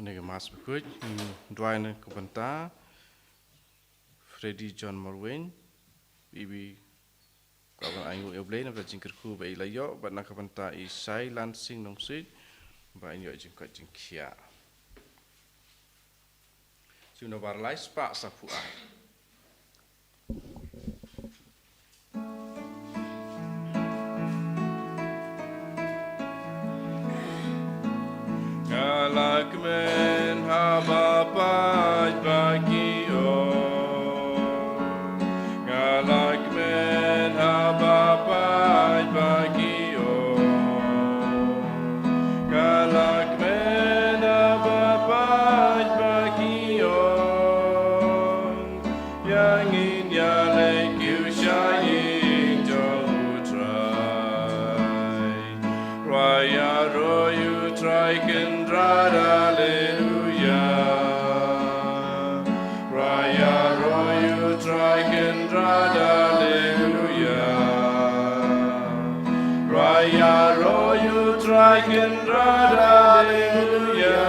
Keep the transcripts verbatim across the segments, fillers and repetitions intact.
Ngi Mass Bakhuid, ngi duwai na ka bynta Freddy John Marwein, iba kwah ban ainguh ïa U Blei na ka jingkyrkhu ba i la ïoh, bad na ka bynta i Shai Lansing Nongsiej, ba in ïoh jingkoit jingkhiah. Shu na bar lai spah sa phuh ar. Nga la kmen haba paid ba ki ong. Nga la kmen haba paid ba ki ong. Nga la kmen haba paid ba ki ong. Ïa ngin ïaleh kiew sha ïing jong U Trai. Rwai ïaroh ïa U Trai Kynrad, Alleluia. Rwai ïaroh ïa U Trai Kynrad, Alleluia. Rwai ïaroh ïa U Trai Kynrad, Alleluia.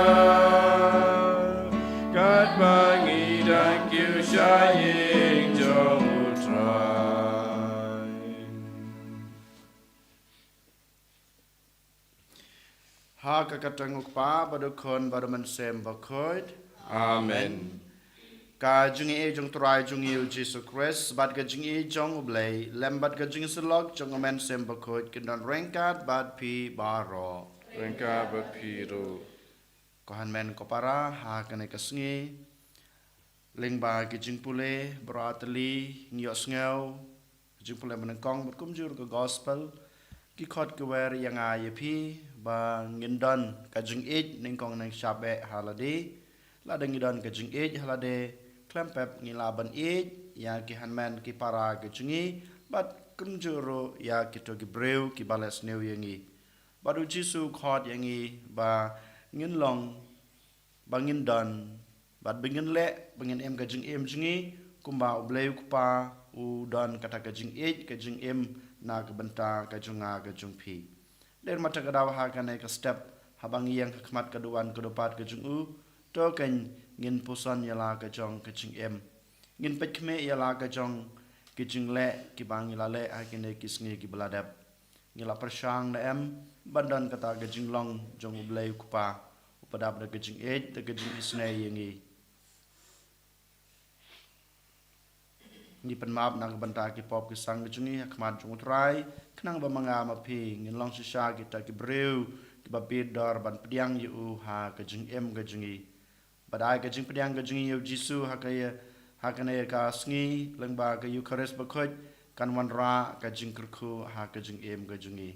Katba ngi dang kiew sha ïing jong U Trai. Ha ka kyrteng U Kpa bad U Khun bad U Mynsiem Bakhuid. Amen. Ka jingïeit jong U Trai jong ngi U Jisu Khrist bad ka jingïeit jong U Blei lem bad ka jingïasyllok jong U Mynsiem Bakhuid kin don ryngkat bad phi baroh. Ryngkat bad phi ruh. Ko hynmen ko para, ha kane ka sngi, lyngba ki jingpule baroh tylli, ngi ïohsngew ka jingpule ba nyngkong bad kumjuh ka gospel, ki khot ki wer ïa nga ïa phi ba ngin don ka jingïeit nyngkong nyngshap eh ha lade. Lada ngi don ka jingïeit ha lade, khlem pep ngi lah ban ïeit ïa ki hynmen ki para ki jong ngi bad kumjuh ruh ïa kito ki briew kiba leh sniew ïa ngi. Bad U Jisu u khot ïa ngi ba ngin long, ba ngin don, bad ba ngin leh, ba ngin im ka jingim jong ngi kumba U Blei U Kpa u don kata ka jingïeit, ka jingim na ka bynta ka jong nga ka jong phi. Dei ma kata ka daw ha kane ka step, haba ngi ïeng ha khmat ka duwan ka dupat ka jong u, to kan ngin puson ïa la ka jong ka jingim. Ngin peit khmih ïa la ka jong ki jingleh kiba ngi la leh ha kine ki sngi kiba la dep. Ngi la pyrshang ne em ban don kata ka jinglong jong U Blei U Kpa, uba dap da ka jingïeit, da ka jingisynei ïa ngi. Ngi pynmap na ka bynta ki pop ki sang ki jong ngi ha khmat jong U Trai, khnang ba ma nga ma phi ngin long shisha kita ki briew kiba bit dor ban pdiang ïa u ha ka jingim ka jong ngi. Bad ai ka jingpdiang ka jong ngi ïa U Jisu ha ka ïa, ha kane ka sngi, lyngba ka Eukharist bakhuid, kan wanrah ka jingkyrkhu ha ka jingim ka jong ngi.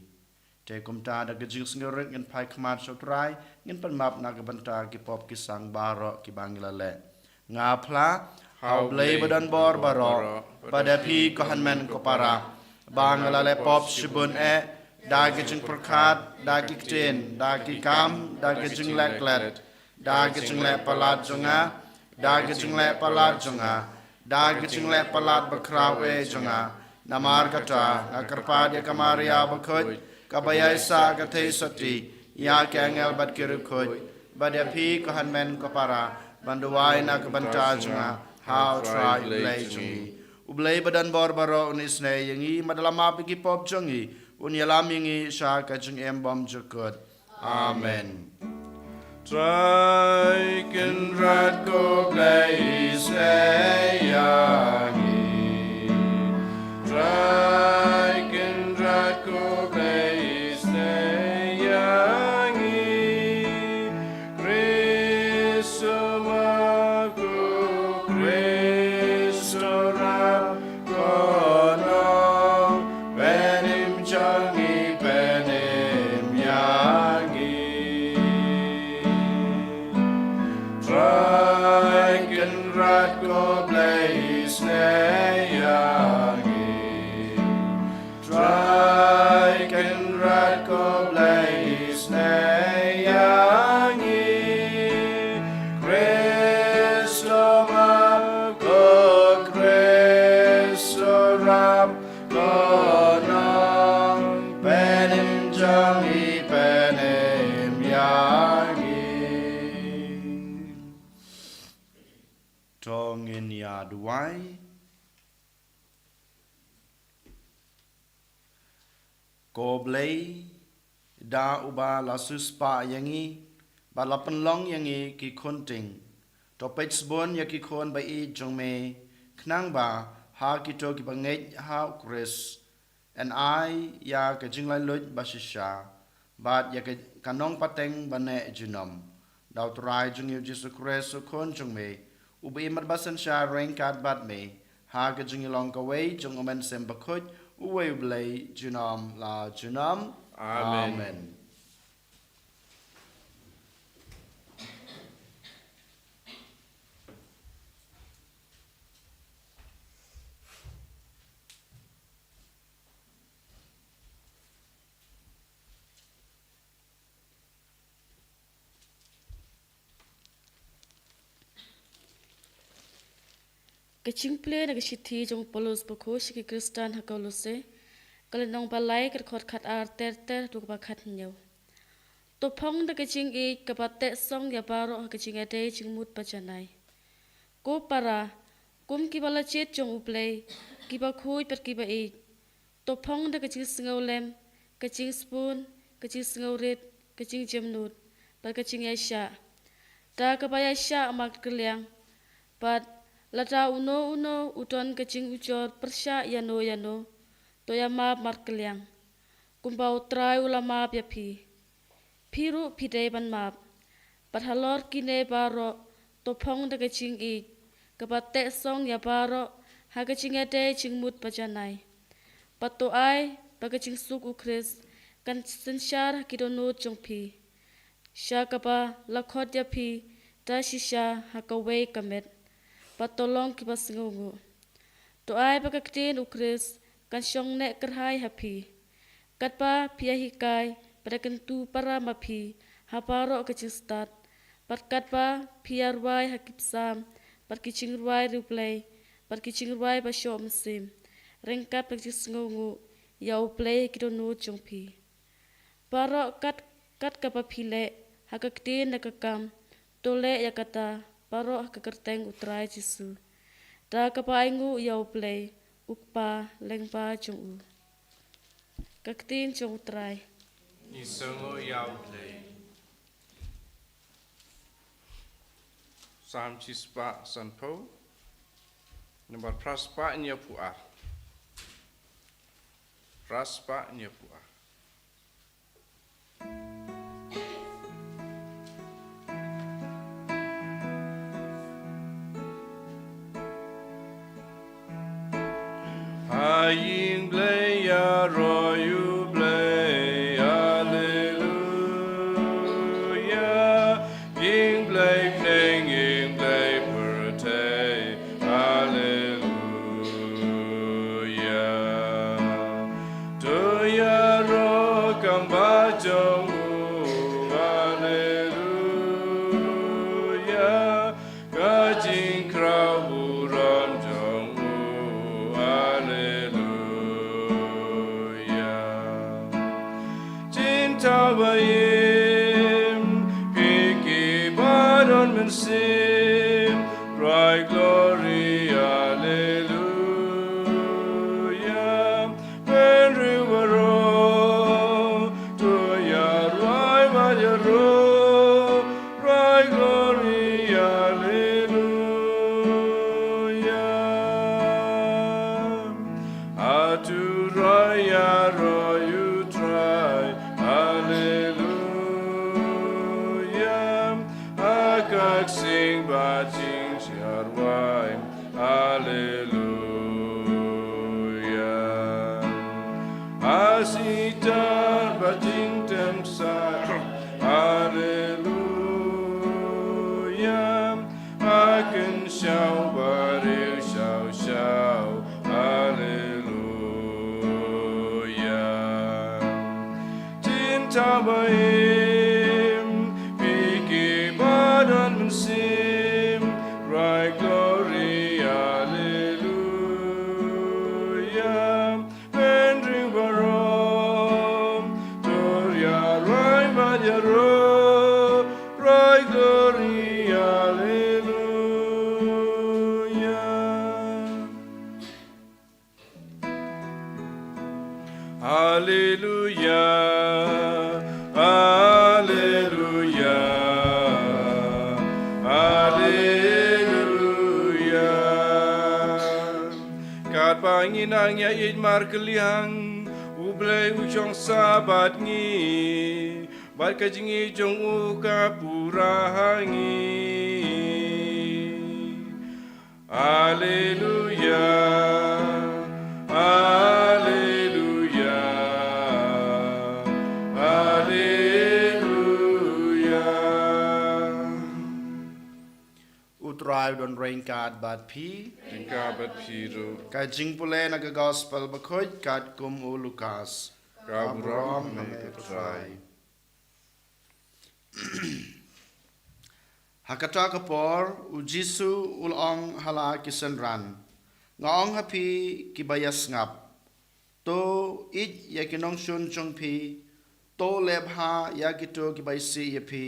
Te kumta da ka jingsngewrit ngin phai khmat sha U Trai, ngin pynmap na ka bynta ki pop ki sang baroh kiba ngi la leh. Nga phla ha U Blei ba don bor baroh, bad ïa phi ko hynmen ko para, ba nga la leh pop shibun eh, da ka jingpyrkhat, da ki ktien, da ki kam, da ka jingleh klet, da ka jingleh palat jong nga, da ka jingleh palat jong nga, da ka jingleh palat bakhraw eh jong nga. Namar kata, nga kyrpad ïa ka Maria bakhuid, kaba ïaisah ka theisotti, ïa ki angel bad ki riewkhuid, bad ïa phi ko hynmen ko para, ban duwai na ka bynta jong nga ha U Trai U Blei jong ngi. U Blei ba don bor baroh un isynei ïa ngi, bad la map ïa ki pop jong ngi, un ïalam ïa ngi sha ka jingim bymjukut. Amen. Trai Kynrad ko Blei isynei ïa ngi. Trai Kynrad ko Blei isynei ïa ngi. Khrist u map, ko Khrist u rap, ko nongpynim jong ngi, pynim ïa ngi. Trai Kynrad ko Blei isynei ïa ngi. Trai Kynrad ko Blei isynei ïa ngi. Khrist u map, ko Khrist u rap, ko nongpynim jong ngi, pynim ïa ngi. Ko Blei, da uba la siewspah ïa ngi, bad la pynlong ïa ngi ki khun tieng. To peit sbun ïa ki khun ba ïeit jong me, khnang ba, ha kito kiba ngeit ha u Khrist, yn ai ïa ka jinglaitluid ba shisha, bad ïa ka, ka nongpateng ba neh junom. Da u Trai jong ngi u Jisu Khrist u Khun jong me, uba im bad ba synshar ryngkat bad me, ha ka jingïalong kawei jong u Mynsiem Bakhuid, uwei u Blei, junom la junom. Amen. Amen. Ka jingpule na ka shithi jong u Paulus bakhuid sha ki Khristan ha Kolose, ka lynnong ba lai, ka dkhot khat ar ter ter haduh kaba khat hynñiew. To phong da ka jingïeit kaba teh song ïa baroh ha ka jingïadei jingmut ba janai. Ko para, kum kiba la jied jong U Blei, kiba khuid bad kiba ïeit, to phong da ka jingsngewlem, ka jingsbun, ka jingsngewrit, ka jingjemnud, bad ka jingïaishah. Da kaba ïaishah markylliang, bad lada uno uno u don ka jingujor pyrshah ïano ïano, to ïamap markylliang. Kumba U Trai u la map ïa phi, phi ruh phi dei ban map. Bad halor kine baroh, to phong da ka jingïeit, kaba teh song ïa baroh, ha ka jingïadei jingmut ba janai. Bad to ai ba ka jingsuk U Khrist kan synshar ha ki dohnud jong phi, sha kaba la khot ïa phi da shisha ha kawei ka met. Bad to long kiba sngewnguh. To ai ba ka ktien U Khrist kan shong neh kyrhai ha phi. Katba phi ïahikai bad ïakyntu para ma phi ha baroh ka jingstad, bad katba phi ïarwai ha ki psalm bad ki jingrwai riewblei bad ki jingrwai ba shoh mynsiem, ryngkat bad ka jingsngewnguh ïa U Blei ha ki dohnud jong phi. Baroh kat, kat kaba phi leh, ha ka ktien ne ka kam, to leh ïa kata baroh ha ka kyrteng U Trai Jisu, da kaba ainguh ïa U Blei U Kpa lyngba jong u. Ka ktien jong U Trai. Ngi sngewnguh ïa U Blei. Salm shispah sanphew, nambar phraspah hynñiewphew ar. Phraspah hynñiewphew ar. Ha ïing Blei ïaroh ïa U Blei, Alleluia. Ïing Blei bneng, ïing Blei pyrthei, Alleluia. To ïaroh kam ba jong u, Alleluia. Ka jingkraw burom jong u, Alleluia. Jingthaw ba im, phi kiba don mynsiem, rwai glory, Alleluia. Bynriew baroh, to ïarwai bad ïaroh, rwai glory, Alleluia. Hato rwai ïaroh ïa U Trai, Alleluia. Ha ka ksing bad jingshitrwai, Alleluia. Ha sitar bad jingtem sah, Alleluia. Ha kynshaw bad riewshaw shaw, Alleluia. Jingthaw ba im, phi kiba don mynsiem, rwai glory, Alleluia. Bynriew baroh, to ïarwai bad ïaroh, rwai glory, Alleluia. Haleluya, haleluya, haleluya. Katba ngi nang ïa ïeit markylliang, U Blei u shong sah bad ngi, bad ka jingïeit jong u ka pura ha ngi. Haleluya, haleluya, haleluya. U Trai u don ryngkat bad phi. Ryngkat bad phi ruh. Ka jingpule na ka Gospel bakhuid katkum u Lukas. Ka burom ha me, ko Trai. Ha kata ka por, u Jisu u la ong ha la ki synran, nga ong ha phi kiba ïa sngap, to ïeit ïa ki nongshun jong phi, to leh bha ïa kito kiba isih ïa phi,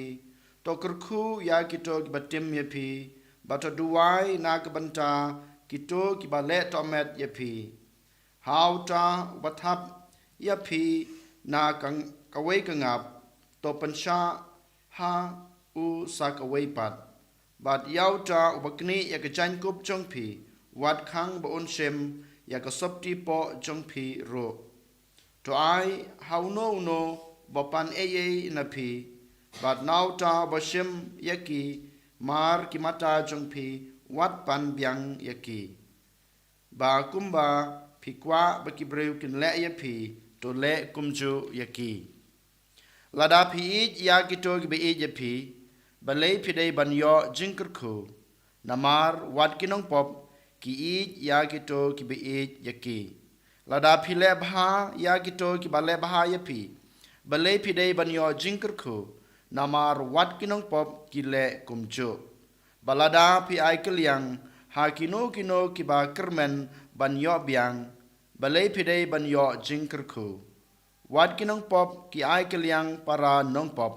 to kyrkhu ïa kito kiba tim ïa phi, bad to duwai na ka bynta kito kiba leh tohmet ïa phi. Ha uta uba thap ïa phi na ka, kawei ka ngap, to pynshah ha u sa kawei pat. Bad ïa uta uba knieh ïa ka jaiñkup jong phi, wat khang ba un shim ïa ka sopti poh jong phi ruh. To ai ha uno uno uba pan ei ei na phi, bad na uta uba shim ïa ki mar ki mata jong phi, wat pan biang ïa ki. Ba kumba phi kwah ba ki briew kin leh ïa phi, to leh kumjuh ïa ki. Lada phi ïeit ïa kito kiba ïeit ïa phi, balei phi dei ban ïoh jingkyrkhu? Namar wat ki nongpop ki ïeit ïa kito kiba ïeit ïa ki. Lada phi leh bha ïa kito kiba leh bha ïa phi, balei phi dei ban ïoh jingkyrkhu? Namar wat ki nongpop ki leh kumjuh. Ba lada phi ai kylliang ha kino kino kiba kyrmen ban ïoh biang, balei phi dei ban ïoh jingkyrkhu? Wat ki nongpop ki ai kylliang para nongpop,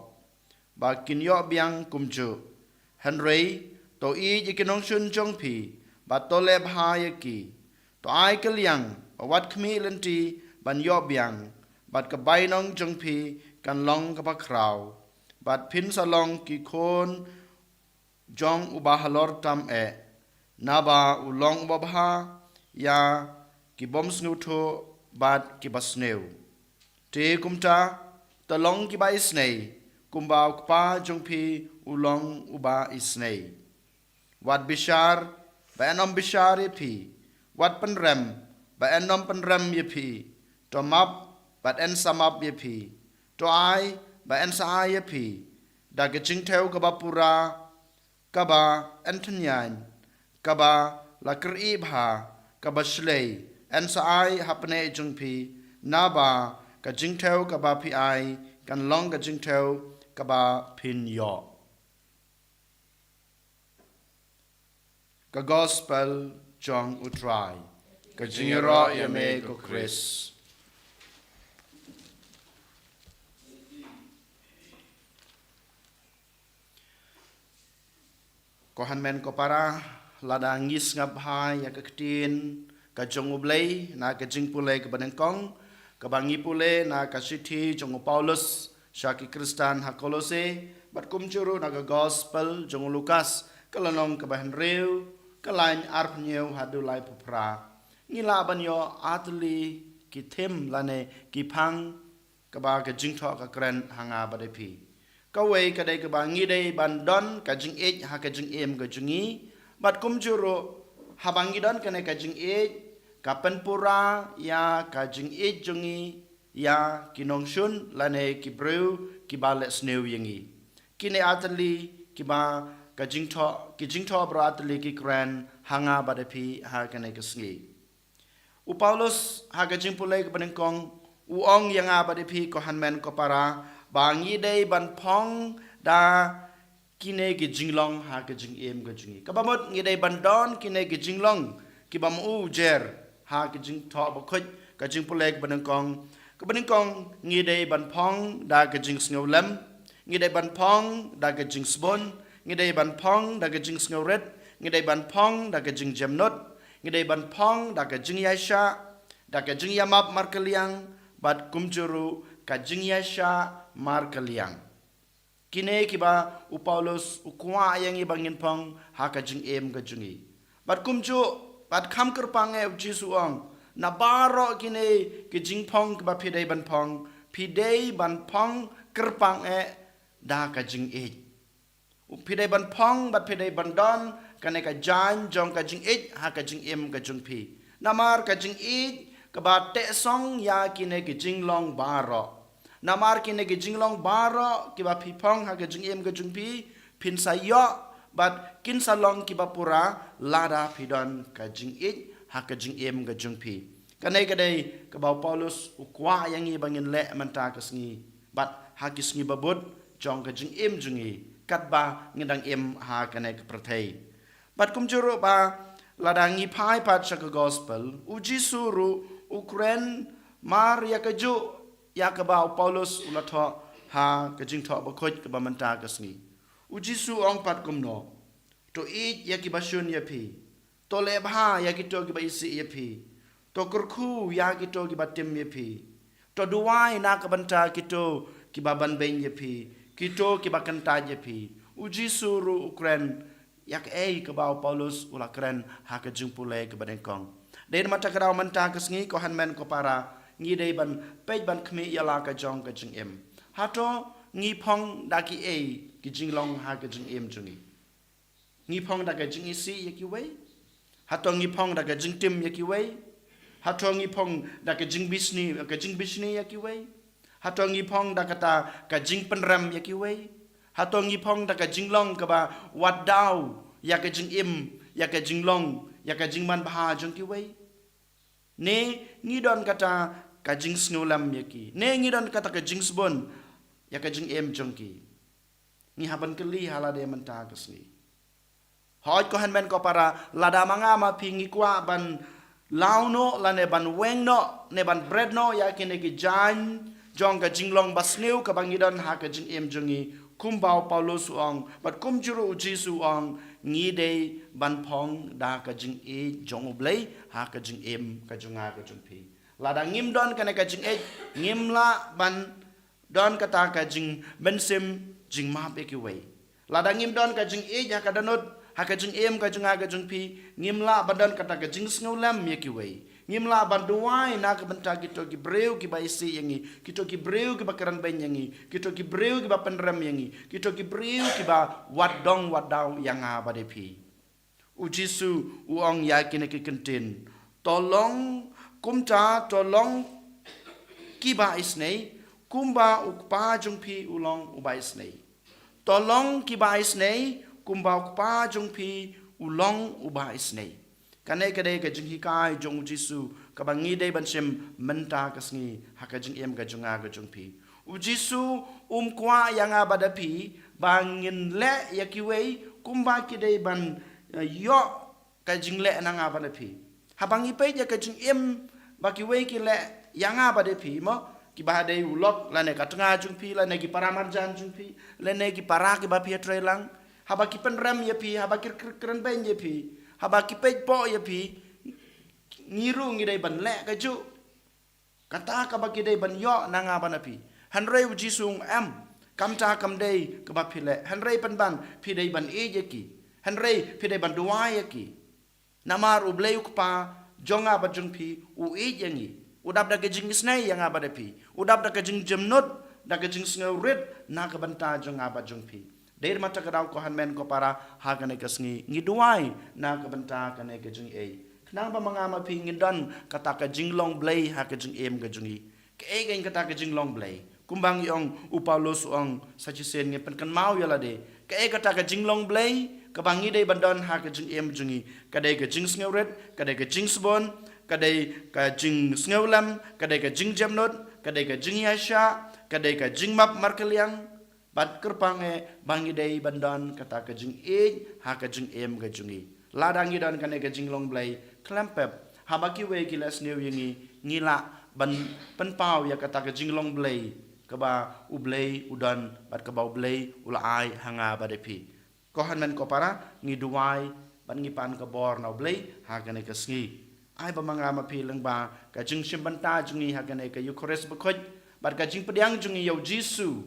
ba kin ïoh biang kumjuh. Hynrei to ïeit ïa ki nongshun jong phi, bad to leh bha ïa ki. To ai kylliang ba wat khmih lynti ban ïoh biang, bad ka bainong jong phi kan long kaba khraw. Bad phin sa long ki khun jong uba halor tam eh, naba u long uba bha ïa ki bym sngewthuh bad kiba sniew. Te kumta, to long kiba isnei, kumba u Kpa jong phi u long uba isnei. Wat bishar, ba yn ym bishar ïa phi. Wat pynrem, ba yn ym pynrem ïa phi. To map, bad yn sa map ïa phi. To ai, ba yn sa ai ïa phi. Da ka jingthew kaba pura, kaba yn thynniain, kaba la kyrieh bha, kaba shlei, yn sa ai ha pneh jong phi, naba ka jingthew kaba phi ai kan long ka jingthew kaba phin ïoh. Ka Gospel jong u Trai. Ka jingïaroh ïa me, ko Khrist. Ko hynmen ko para, lada ngi sngap bha ïa ka ktien ka jong U Blei na ka jingpule kaba nyngkong, kaba ngi pule na ka shithi jong u Paulus sha ki Khristan ha Kolose, bad kumjuh ruh na ka Gospel jong u Lukas, ka lynnong kaba hynriew, ka lain arphew hynñiew haduh laiphew phra. Ngi lah ban ïoh artylli ki theme lane ki phang kaba ka jingthoh ka kren ha nga bad ïa phi. Kawei ka dei kaba ngi dei ban don ka jingïeit ha ka jingim ka jong ngi, bad kumjuh ruh haba ngi don kane ka jingïeit, ka pynpura ïa ka jingïeit jong ngi ïa ki nongshun lane ki briew kiba leh sniew ïa ngi. Kine artylli kiba ka jingthoh, ki jingthoh baroh artylli ki kren ha nga bad ïa phi ha kane ka sngi. U Paulus ha ka jingpule kaba nyngkong u ong ïa nga bad ïa phi, ko hynmen ko para, ba ngi dei ban phong da kine ki jinglong ha ka jingim ka jong ngi. Kaba mut ngi dei ban don kine ki jinglong kiba ma u jer ha ka jingthoh bakhuid ka jingpule kaba nyngkong. Kaba nyngkong ngi dei ban phong da ka jingsngewlem, ngi dei ban phong da ka jingsbun, ngi dei ban phong da ka jingsngewrit, ngi dei ban phong da ka jingjemnud, ngi dei ban phong da ka jingïaishah, da ka jingïamap markylliang, bad kumjuh ruh ka jingïaishah markylliang. Kine kiba u Paulus u kwah ïa ngi ba ngin phong ha ka jingim ka jong ngi. Bad kumjuh, bad kham kyrpang eh, u Jisu u ong, na baroh kine ki jingphong kiba phi dei ban phong, phi dei ban phong kyrpang eh da ka jingïeit. Phi dei ban phong bad phi dei ban don kane ka jaiñ jong ka jingïeit ha ka jingim ka jong phi. Namar ka jingïeit kaba tehsong ïa kine ki jinglong baroh. Namar kine ki jinglong baroh kiba phi phong ha ka jingim ka jong phi, phin sa ïoh bad kin sa long kiba pura lada phi don ka jingïeit ha ka jingim ka jong phi. Kane ka dei kaba u Paulus u kwah ïa ngi ba ngin leh mynta ka sngi bad ha ki sngi ba bud jong ka jingim jong ngi katba ngi dang im ha kane ka pyrthei. Bad kumjuh ruh ba lada ngi phai pat sha ka gospel, u Jisu ruh u kren mar ïa kajuh ïa kaba u Paulus u la thoh ha ka jingthoh bakhuid kaba mynta ka sngi. U Jisu u ong pat kumno: To ïeit ïa kiba shun ïa phi. To leh bha ïa kito kiba isih ïa phi. To kyrkhu ïa kito kiba tim ïa phi. To duwai na ka bynta kito kiba banbeiñ ïa phi, kito kiba kyntait ïa phi. U Jisu ruh u kren ïa kaei kaba u Paulus u la kren ha ka jingpule kaba nyngkong. Dei namar kata ka daw mynta ka sngi, ko hynmen ko para, ngi dei ban peit ban khmih ïa la ka jong ka jingim. Hato ngi phong da kiei ki jinglong ha ka jingim jong ngi? Ngi phong da ka jingisih ïa kiwei? Hato ngi phong da ka jingtim ïa kiwei? Hato ngi phong da ka jingbishni, ka jingbishni ïa kiwei? Hato ngi phong da kata ka jingpynrem ïa kiwei? Hato ngi phong da ka jinglong kaba wad daw ïa ka jingim, ïa ka jinglong, ïa ka jingmanbha jong kiwei? Ne ngi don kata ka jingsngewlem ïa ki? Ne ngi don kata ka jingsbun ïa ka jingim jong ki? Ngi hap ban kylli ha lade mynta ka sngi. Hooid ko hynmen ko para, lada ma nga ma phi ngi kwah ban law noh lane ban weng noh ne ban bret noh ïa kine ki jaiñ jong ka jinglong basniew kaba ngi don ha ka jingim jong ngi, kumba u Paulus u ong bad kumjuh ruh u Jisu u ong, ngi dei ban phong da ka jingïeit jong U Blei ha ka jingim ka jong nga ka jong phi. Lada ngim don kane ka jingïeit, ngim lah ban don kata ka jingmynsiem jingmap ïa kiwei. Lada ngim don ka jingïeit ha ka dohnud, ha ka jingim ka jong nga ka jong phi, ngim lah ban don kata ka jingsngewlem ïa kiwei. Ngim lah ban duwai na ka bynta kito ki briew kiba isih ïa ngi, kito ki briew kiba kren beiñ ïa ngi, kito ki briew kiba pynrem ïa ngi, kito ki briew kiba wad dong wad daw ïa nga bad ïa phi. U Jisu u ong ïa kine ki kyntien: To long kumta, to long kiba isynei, kumba U Kpa jong phi u long uba isynei. To long kiba isynei, kumba U Kpa jong phi u long uba isynei. Kane ka dei ka jinghikai jong u Jisu kaba ngi dei ban shim mynta ka sngi ha ka jingim ka jong nga ka jong phi. U Jisu um kwah ïa nga bad ïa phi ba ngin leh ïa kiwei kumba ki dei ban, eh, ïoh ka jingleh na nga bad ïa phi. Haba ngi peit ïa ka jingim ba kiwei ki leh ïa nga bad ïa phi mo, kiba dei u lok lane ka tnga jong phi lane ki para marjan jong phi lane ki para kiba phi ïatrei lang, haba ki pynrem ïa phi, haba ki kren beiñ ïa phi, haba ki peit poh ïa phi, ngi ruh ngi dei ban leh kajuh kata kaba ki dei ban ïoh na nga bad na phi. Hynrei u Jisu u ong em, kam ta kam dei kaba phi leh. Hynrei pynban phi dei ban ïeit ïa ki. Hynrei phi dei ban duwai ïa ki. Namar U Blei U Kpa jong nga bad jong phi u ïeit ïa ngi. U dap da ka jingisynei ïa nga bad ïa phi. U dap da ka jingjemnud, da ka jingsngewrit na ka bynta jong nga bad jong phi. Dei namar kata ka daw ko hynmen ko para, ha kane ka sngi ngi duwai na ka bynta kane ka jingïeit. Khnang ba ma nga ma phi ngin don kata ka jinglong Blei ha ka jingim ka jong ngi. Kaei kata ka jinglong Blei? Kumba ngi ong, u Paulus u ong, sa shisien ngin pynkynmaw ïa lade. Kaei kata ka jinglong Blei kaba ngi dei ban don ha ka jingim jong ngi? Ka dei ka jingsngewrit, ka dei ka jingsbun, ka dei ka jingsngewlem, ka dei ka jingjemnud, ka dei ka jingïaishah, ka dei ka jingmap markylliang. Bad kyrpang eh ba ngi dei ban don kata ka jingïeit ha ka jingim ka jong ngi. Lada ngi don kane ka jinglong Blei, khlem pep, haba kiwei ki leh sniew ïa ngi, ngi lah ban pynpaw ïa kata ka jinglong Blei kaba U Blei u don bad kaba U Blei u la ai ha nga bad ïa phi. Ko hynmen ko para, ngi duwai bad ngi pan ka bor na U Blei ha kane ka sngi. Ai ba ma nga ma phi lyngba ka jingshim bynta jong ngi ha kane ka Eukharist bakhuid bad ka jingpdiang jong ngi ïa u Jisu,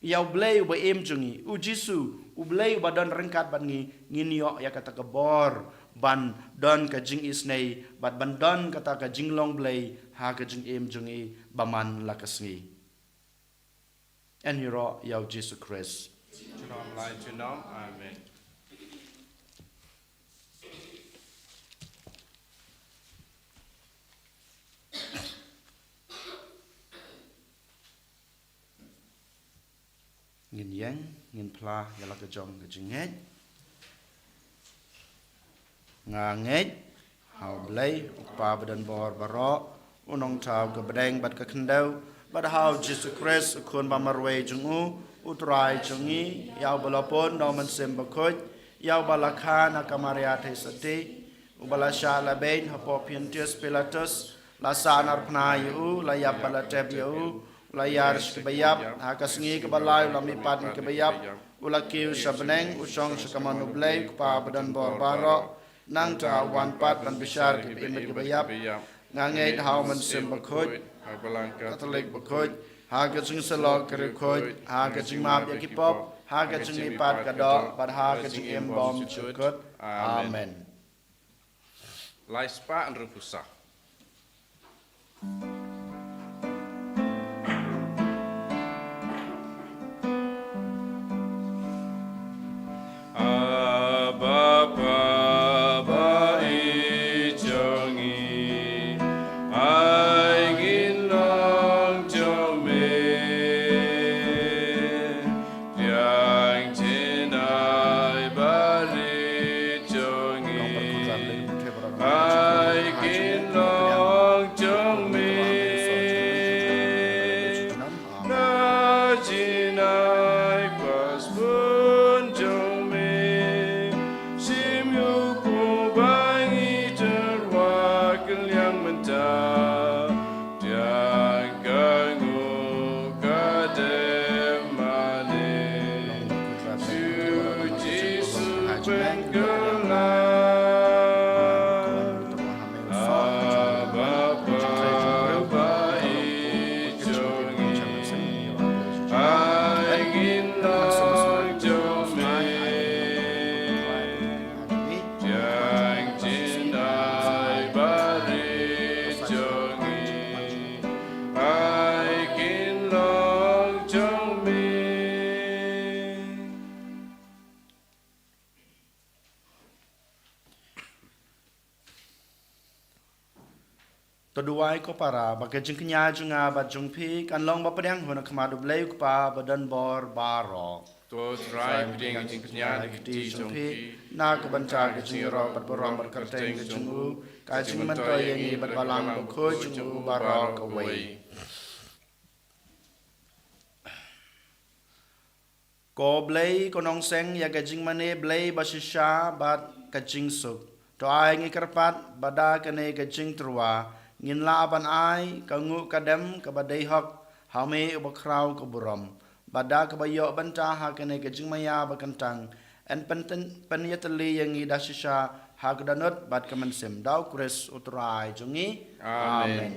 ïa u Blei uba im jong ngi, u Jisu, u Blei uba don ryngkat bad ngi, ngin ïoh ïa kata ka bor ban don ka jingisynei bad ban don kata ka jinglong Blei ha ka jingim jong ngi ba man la ka sngi. Yn ïaroh ïa u Jisu Khrist. Junom la junom. Amen. Ngin ïeng, ngin phla ïa la ka jong ka jingngeit. Nga ngeit ha u Blei, u Kpa ba don bor baroh, u Nongthaw ka bneng bad ka khyndew, bad ha u Jisu Khrist, u Khun ba marwei jong u, u Trai jong ngi, ïa uba la pun da u Mynsiem Bakhuid, ïa uba la kha na ka Maria Theisotti, uba la shah la beiñ hapoh Pontius Pilatus, la sahnarphna ïa u, la ïap bad la tep ïa u, u la ïar sha kiba ïap, ha ka sngi kaba lai u la mihpat na kiba ïap, u la kiew sha bneng, u shong sha kamon u Blei, u Kpa ba don bor baroh, nangta u wan pat ban bishar kiba im bad kiba ïap. Nga ngeit ha u Mynsiem Bakhuid, ha ka Balang Katholik bakhuid, ha ka jingsyllok ka riewkhuid, ha ka jingmap ïa ki pop, ha ka jingmihpat ka doh, bad ha ka jingim bymjukut. Amen. Lai spah hynriewphew saw. Abba Father, ba ïeit jong ngi, ai ngin long jong me. Pdiang jingim barit jong ngi. Ai ngin long jong me. Na jingim ba sbun jong me. Shim ïa u khun ba ngi tyrwa kylliang mynta. Pdiang ka nguh ka dem mane. Shu Jisu pynkylla. Abba Father, ba ïeit jong ngi. Ai ngin long jong me. Pdiang jingim barit jong ngi, ai ngin long jong me. To duwai ko para, ba ka jingkñia jong nga bad jong phi kan long ba pdiang hun ha khmat u Blei u Kpa ba don bor baroh. To Trai, pdiang ka jingkñia ha ki kti jong phi, na ka bynta ka jingïaroh bad burom bad kyrteng ka jong u, ka jingmyntoi ïa ngi bad Balang Bakhuid jong u baroh kawei. Ko Blei, ko nongseng ïa ka jingmane Blei ba shisha bad ka jingsuk. To ai ngi kyrpad ba da kane ka jingtyrwa ngin lah ban ai ka nguh ka dem kaba dei hok ha me uba khraw ka burom. Ba da kaba ïoh bynta ha kane ka jingmaïa ba kyntang, yn pynten, pynïatylli ïa ngi da shisha ha ka dohnud bad ka mynsiem. Da u Khrist u Trai jong ngi. Amen. Amen.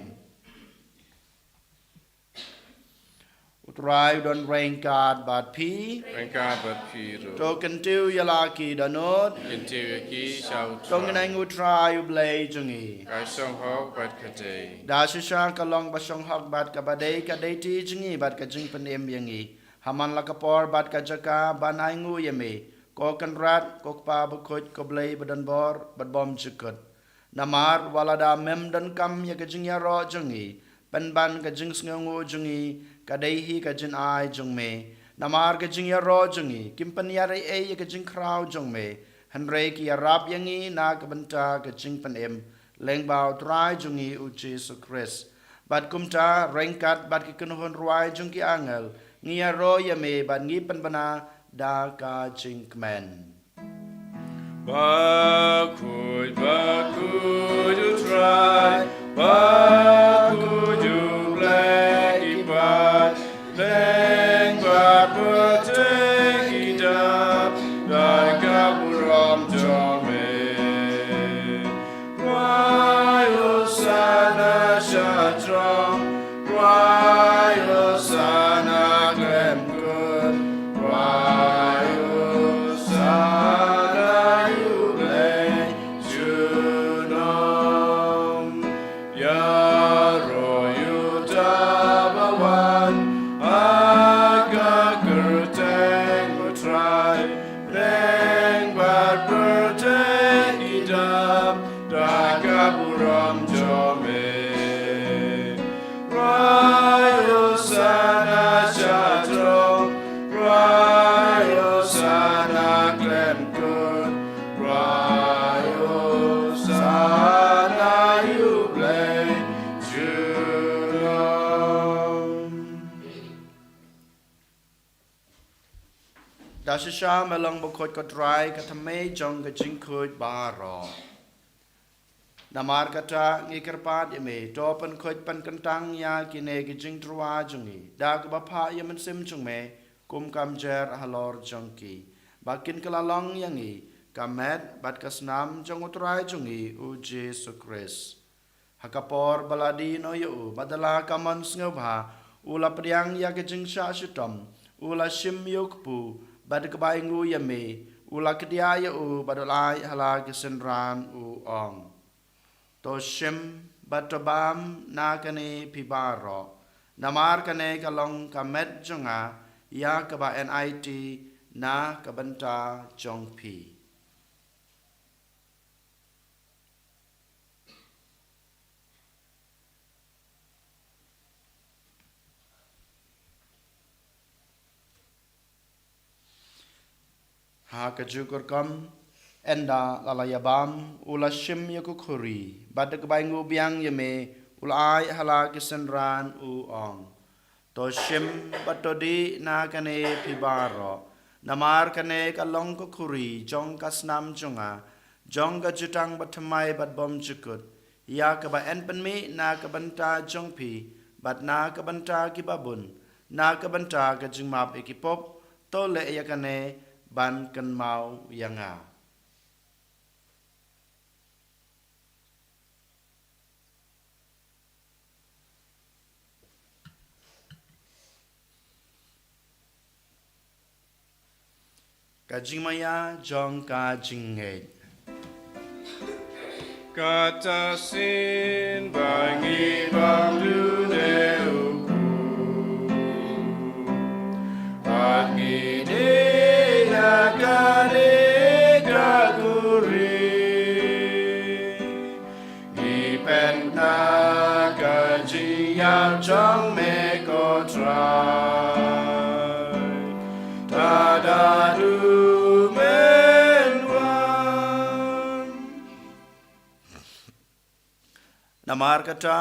U Trai u don ryngkat bad phi. Ryngkat bad phi ruh. To kyntiew ïa la ki dohnud. Kyntiew ïa ki sha u Trai. To ngin ainguh u Trai u Blei jong ngi. Ka shong hok bad ka dei. Da shisha ka long ba shong hok bad kaba dei, ka dei ti jong ngi bad ka jingpynim ïa ngi. Ha man la ka por bad ka jaka ban ainguh ïa me, ko Kynrad, ko Kpa Bakhuid, ko Blei ba don bor bad bymjukut. Namar wat lada mem donkam ïa ka jingïaroh jong ngi, pynban ka jingsngewnguh jong ngi ka dei hi ka jingai jong me. Namar ka jingïaroh jong ngi kim pynïaid ei ei ïa ka jingkhraw jong me, hynrei ki ïarap ïa ngi na ka bynta ka jingpynim lyngba u Trai jong ngi u Jisu Khrist. Bad kumta ryngkat bad ki kynhun rwai jong ki angel, ngi ïaroh ïa me bad ngi pynbna da ka jingkmen. Bakhuid, bakhuid u Trai, bakhuid u Blei ki paid, pdeng bad pyrthei ki dap da ka burom jong me. Ïaroh ïa uta uba wan ha ka kyrteng U Trai, bteng bad pyrthei ki dap da ka burom jong me. Khrai Hosana sha throne, khrai Hosana khlem kut, khrai Hosana ïa U Blei junom. Da shisha me long bakhuid ko Trai, ka thymmei jong ka jingkhuid baroh. Namar kata ngi kyrpad ïa me, to pynkhuid pynkyntang ïa kine ki jingtyrwa jong ngi da kaba phah ïa u Mynsiem jong me kum ka mjer halor jong ki, ba kin kylla long ïa ngi ka met bad ka snam jong U Trai jong ngi U Jisu Khrist. Ha ka por ba la die noh ïa u bad da la ka mon sngewbha, u la pdiang ïa ka jingshah shitom, u la shim ïa u kpu, bad kaba ainguh ïa me, u la kdiah ïa u bad u la ai ha la ki synran, u ong: To shim bad to bam na kane phi baroh, namar kane ka long ka met jong nga, ïa kaba yn aiti na ka bynta jong phi. Ha kajuh ka rukom, ynda la la ïabam, u la shim ïa ka khuri, bad da kaba ainguh biang ïa me, u la ai ha la ki synran, u ong: To shim bad to dih na kane phi baroh, namar kane ka long ka khuri jong ka snam jong nga, jong ka jutang bathymmai bad bymjukut, ïa kaba yn pynmih na ka bynta jong phi bad na ka bynta kiba bun, na ka bynta ka jingmap ïa ki pop. To leh ïa kane ban kynmaw ïa nga. Ka jingmaïa jong ka jingngeit. Kata shisien ba ngi bam dune u kpu, ba ngi dih ïa kane ka khuri, ngi peit na ka jingïap jong me ko Trai, tad haduh men wan. Namar kata,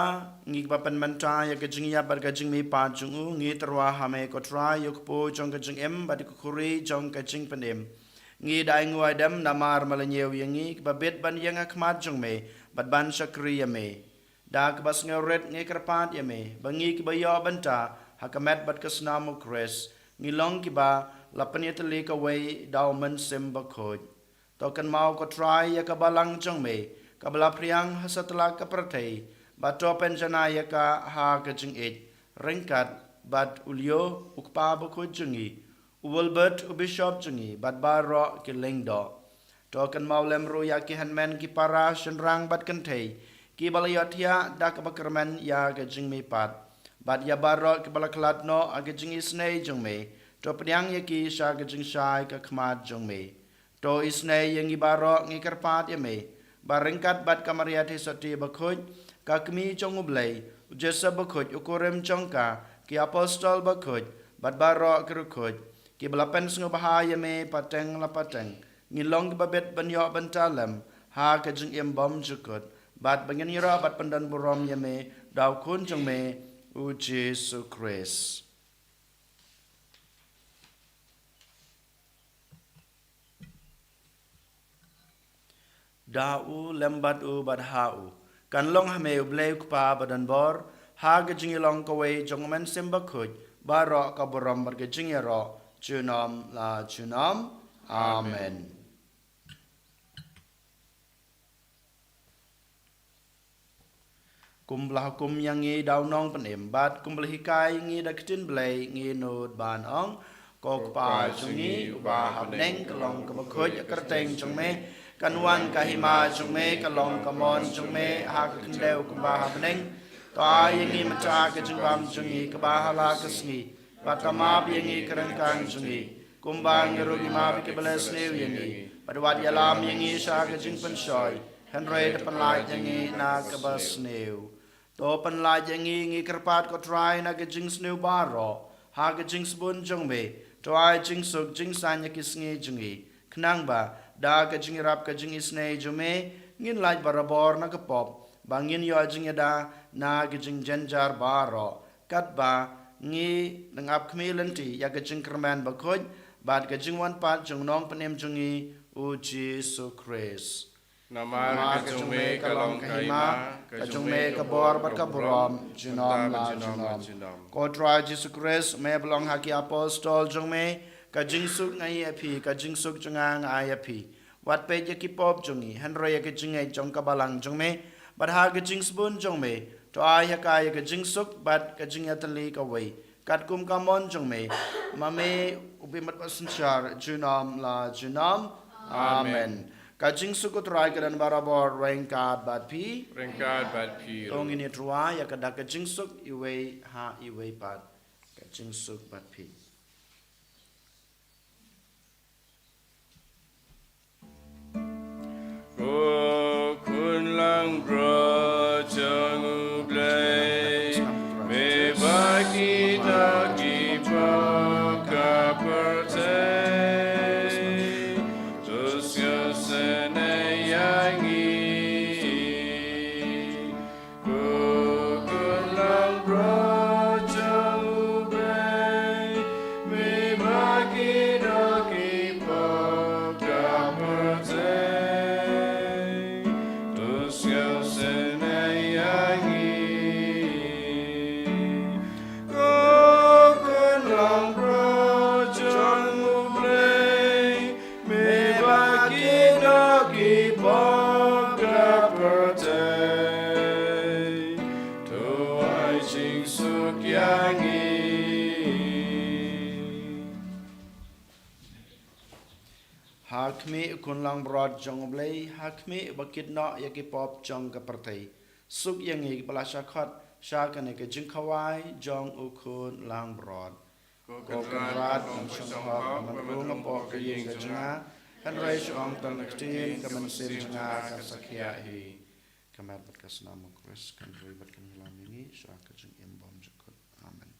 ngi kiba pynmynta ïa ka jingïap bad ka jingmihpat jong u, ngi tyrwa ha me ko Trai, ïa u kpu jong ka jingim bad ïa ka khuri jong ka jingpynim. Ngi da ainguh aidem namar me la ñiew ïa ngi, kiba bit ban ïeng ha khmat jong me bad ban shakri ïa me. Da kaba sngewrit ngi kyrpad ïa me ba ngi kiba ïoh bynta ha ka met bad ka snam u Khrist, ngi long kiba la pynïatylli kawei da u Mynsiem Bakhuid. To kynmaw ko Trai ïa ka balang jong me kaba la phriang ha satlak ka pyrthei, bad to pynjanai ïa ka ha ka jingïeit, ryngkat bad u Leo u kpa bakhuid jong ngi, u Wilbert u bishop jong ngi, bad baroh ki lyngdoh. To kynmaw lem ruh ïa ki hynmen ki para shynrang bad kynthei kiba la ïohthiah da kaba kyrmen ïa ka jingmihpat, bad ïa baroh kiba la khlad noh ha ka jingisynei jong me. To pdiang ïa ki sha ka jingshai ka khmat jong me. To isynei ïa ngi baroh, ngi kyrpad ïa me ba ryngkat bad ka Maria Theisotti bakhuid, ka kmie jong u Blei, u Joseph bakhuid u kurim jong ka, ki apostol bakhuid, bad baroh ki riewkhuid kiba la pynsngewbha ïa me pateng la pateng, ngin long kiba bit ban ïoh bynta lem ha ka jingim bymjukut, bad ba ngin ïaroh bad pyndonburom ïa me da u Khun jong me u Jisu Khrist. Da u, lem bad u, bad ha u, kan long ha me u Blei u Kpa badonbor, ha ka jingïalong kawei jong u Mynsiem Bakhuid, baroh ka burom bad ka jingïaroh junom la junom. Amen. Kumba la hukum ïa ngi da u Nongpynim, bad kumba la hikai ïa ngi da ka ktien Blei, ngi nud ban ong: Ko Kpa jong ngi uba ha bneng, ka long kaba khuid ïa ka kyrteng jong me, Kan wan ka hima jong me, ka long ka mon jong me, ha ka khyndew kumba ha bneng. To ai ïa ngi mynta ka jingbam jong ngi kaba ha la ka sngi. Bad to map ïa ngi ka ryngkang jong ngi, kumba ngi ruh ngi map ïa kiba la sniew ïa ngi. Bad wat ïalam ïa ngi sha ka jingpynshoi, hynrei to pynlait ïa ngi na kaba sniew. To pynlait ïa ngi, ngi kyrpad ko Trai, na ka jingsniew baroh, ha ka jingsbun jong me. To ai jingsuk jingsaiñ ïa ki sngi jong ngi, khnang ba da ka jingïarap ka jingisynei jong me, ngin lait barabor na ka pop, ba ngin ïoh jingïada na ka jingjynjar baroh, katba ngi dang ap khmih lynti ïa ka jingkyrmen bakhuid bad ka jingwan pat jong u Nongpynim jong ngi, u Jisu Khrist. Namar ka jong me ka long ka hima, ka jong me ka bor bad ka burom, junom la junom. Ko Trai Jisu Khrist, me ba long ha ki apostol jong me, ka jingsuk nga ai ïa phi, ka jingsuk jong nga nga ai ïa phi. Wat peit ïa ki pop jong ngi, hynrei ïa ka jingngeit jong ka balang jong me, bad ha ka jingsbun jong me, to ai ha ka ïa ka jingsuk bad ka jingïatylli kawei, katkum ka mon jong me, ma me u bym pat synshar, junom la junom. Amen. Amen. Ka jingsuk u Trai ka don barabor ryngkat bad phi. Ryngkat bad phi. To ngin ïatreilang ïa ka da ka jingsuk iwei ha iwei pat. Ka jingsuk bad phi. Ko khun langbrot jong U Blei, me bad kino ki pop ka pyrthei, to sngewsynei ïa ngi. Ko khun langbrot jong U Blei, me bad kino ki pop ka pyrthei, to sngewsynei ïa ngi. Ko khun langbrot jong U Blei, me bad kino ki pop ka pyrthei, to ai jingsuk ïa ngi. Ha khmih u khun langbrot jong U Blei, ha khmih uba kit noh ïa ki pop jong ka pyrthei, suk ïa ngi kiba la shah khot sha kane ka jingkhawai jong u khun langbrot. Ko Kynrad, ngam shym hok ban rung hapoh ka ïing ka jong nga, hynrei shu ong tang ka ktien, ka mynsiem jong nga kan sa khiah hi. Ka met bad ka snam u Khrist kan roi bad kan ïalam ïa ngi sha ka jingim bymjukut. Amen.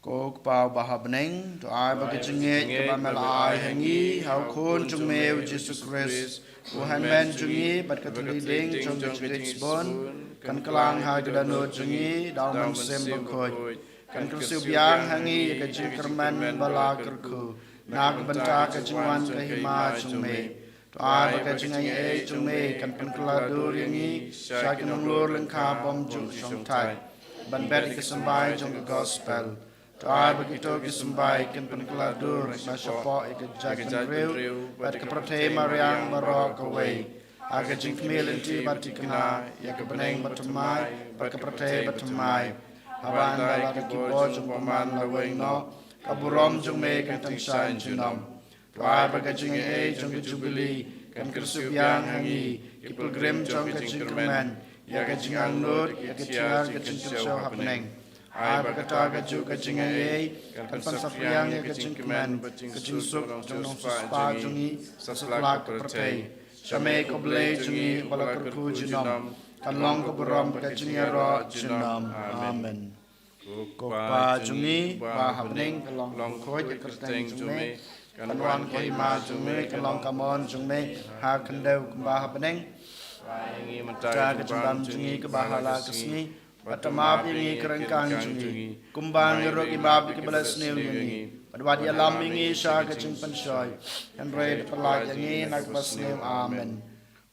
Ko Kpa uba ha bneng, to ai ba ka jingngeit kaba me la ai ha ngi ha u Khun jong me u Jisu Khrist, u Hynmen jong ngi, bad ka thylli ding jong ka jingkit bun, kan kylla ha ki dohnud jong ngi da u Mynsiem Bakhuid, kan kyrsiew biang ha ngi ïa ka jingkyrmen ba la kyrkhu na ka bynta ka jingwan ka hima jong me. To ai ba ka jingaiei jong me kan pynkylla dur ïa ngi sha ki nonglur lyngkha bymjukshongthait, ban bet ïa ki symbai jong ka gospel. To ai ba kito ki symbai kin pynkylla dur na shapoh ïa ka jaitbynriew bad ka pyrthei mariang baroh kawei, ha ka jingkhmih lynti bad thikna ïa ka bneng bathymmai bad ka pyrthei bathymmai. Haba ynda la da ki bor jong u bymman la weng noh, ka burom jong me kan tyngshaiñ junom. To ai ba ka jingaiei jong ka Jubili kan kyrsiew biang ha ngi, ki pilgrim jong ka jingkyrmen, ïa ka jingangnud, ïa ka jingïar ka jingkynshew ha bneng. Ai ba kata kajuh ka jingaiei kan pynsaphriang ïa ka jingkmen bad ka jingsuk jong u nongsiewspah jong ngi satlak ka pyrthei. Sha me ko Blei jong ngi uba la kyrkhu junom, kan long ka burom bad ka jingïaroh junom. Amen. Ko Kpa jong ngi uba ha bneng, ka long khuid ïa ka kyrteng jong me, kan wan ka hima jong me, kan long ka mon jong me ha khyndew kumba ha bneng. Ai ïa ngi mynta ka jingbam jong ngi kaba ha la ka sngi, bad to map ïa ngi ka ryngkang jong ngi, kumba ngi ruh ngi map ïa kiba la sniew ïa ngi, bad wat ïalam ïa ngi sha ka jingpynshoi, hynrei to pyllait ïa ngi na kaba sniew. Amen.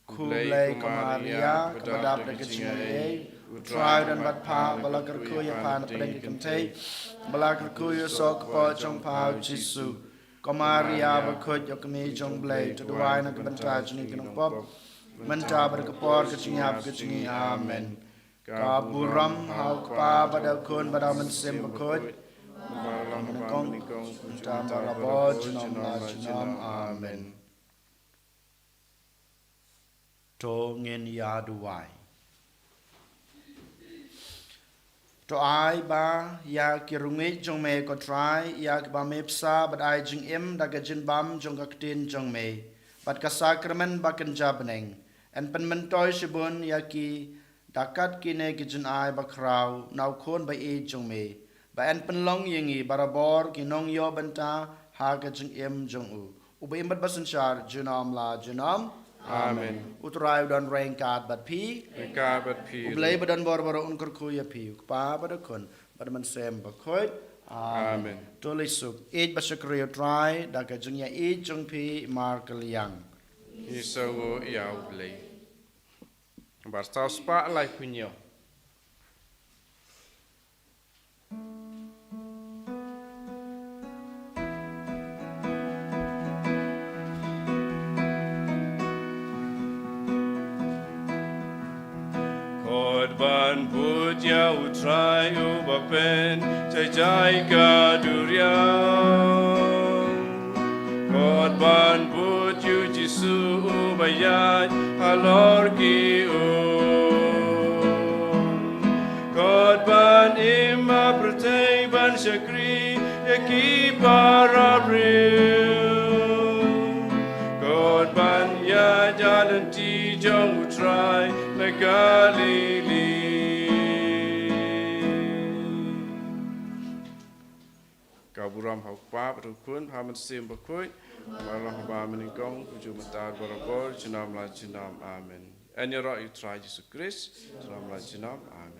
Khublei ko Maria, kaba dap da ka jingaiei, u Trai u don bad pha, ba la kyrkhu ïa pha na pdeng ki kynthei, ba la kyrkhu ïa u soh kpoh jong pha u Jisu. Ko Maria bakhuid, ïa ka kmie jong u Blei, to duwai na ka bynta jong ngi ki nongpop, mynta bad ha ka por ka jingïap ka jong ngi. Amen. Ka burom ha u Kpa bad ha u Khun bad ha u Mynsiem Bakhuid, mynta bad ha ka por ka jingïap ka jong ngi. Amen. To ngin ïa duwai. To ai ba ïa ki ryngiej jong me ko Trai, ïa kiba me bsa bad ai jingim da ka jingbam jong ka ktien jong me bad ka sakramen ba kynja bneng, yn pynmyntoi shibun ïa ki da kat kine ki jingai bakhraw na u Khun ba ïeit jong me, ba yn pynlong ïa ngi barabor ki nongïoh bynta ha ka jingim jong u, uba im bad ba synshar junom la junom. Amen. U Trai u don ryngkat bad phi. Ryngkat bad phi. U Blei ba don bor baroh un kyrkhu ïa phi, u Kpa bad u Khun bad u Mynsiem Bakhuid. Amen. To leit suk, ïeit bad shakri ïa u Trai da ka jingïaieit jong phi markylliang. Ngin sa ïoh ïa u Blei. Bar saw spah laiphew hynñiew. Khot ban bud ïa u Trai uba pynjai jai ka duriaw. Khot ban bud ïa u Jisu uba ïaid halor ki um. Khot ban im ha pyrthei ban shakri ïa ki para briew. Khot ban ïaid ha lynti jong u Trai na Galili. Ka burom ha u Kpa bad u Khun bad u Mynsiem Bakhuid, kumba la long ha ba mynnyngkong, kumjuh mynta, barabor, junom la junom. Amen. Yn ïaroh ïa u Trai Jisu Khrist junom la junom. Amen.